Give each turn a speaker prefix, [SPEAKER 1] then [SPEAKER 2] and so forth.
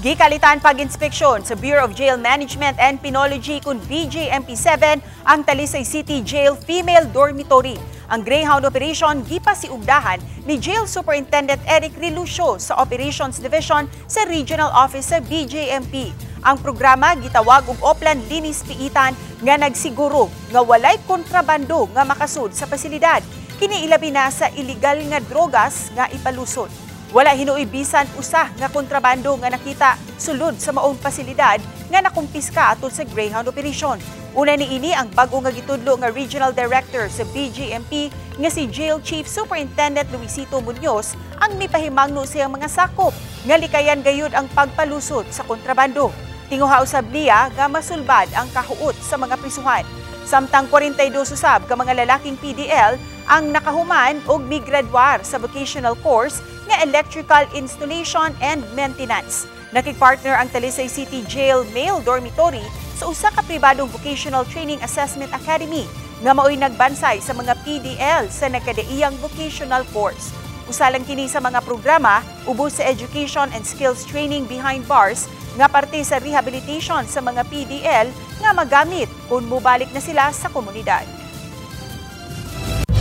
[SPEAKER 1] Gikalitan pag-inspeksyon sa Bureau of Jail Management and Penology kung BJMP 7 ang Talisay City Jail Female Dormitory. Ang Greyhound operation gipasiugdahan ni Jail Superintendent Eric Relucio sa Operations Division sa Regional Office sa BJMP. Ang programa gitawag og Oplan Linis Piitan nga nagsiguro nga walay kontrabando nga makasud sa pasilidad. Kini ilabi na sa illegal nga drogas nga ipalusot. Wala hinuoy bisan usa nga kontrabando nga nakita sulod sa maong pasilidad nga nakumpiska atol sa Greyhound operation. Una niini ang bag-o nga gitudlo nga Regional Director sa BJMP nga si Jail Chief Superintendent Luisito Munoz ang mipahimangno sa iyang mga sakop nga likayan gayud ang pagpalusot sa kontrabando. Tinguha usab niya nga masulbad ang kahuot sa mga prisuhan. Samtang 42 usab ka mga lalaking PDL ang nakahuman og migraduar sa vocational course nga Electrical Installation and Maintenance. Nakigpartner ang Talisay City Jail Male Dormitory sa usa ka pribadong Vocational Training Assessment Academy nga maoy nagbansay sa mga PDL sa nagkadaiyang vocational course. Usa lang kini sa mga programa ubos sa Education and Skills Training Behind Bars nga parte sa rehabilitation sa mga PDL nga magamit kung mubalik na sila sa komunidad.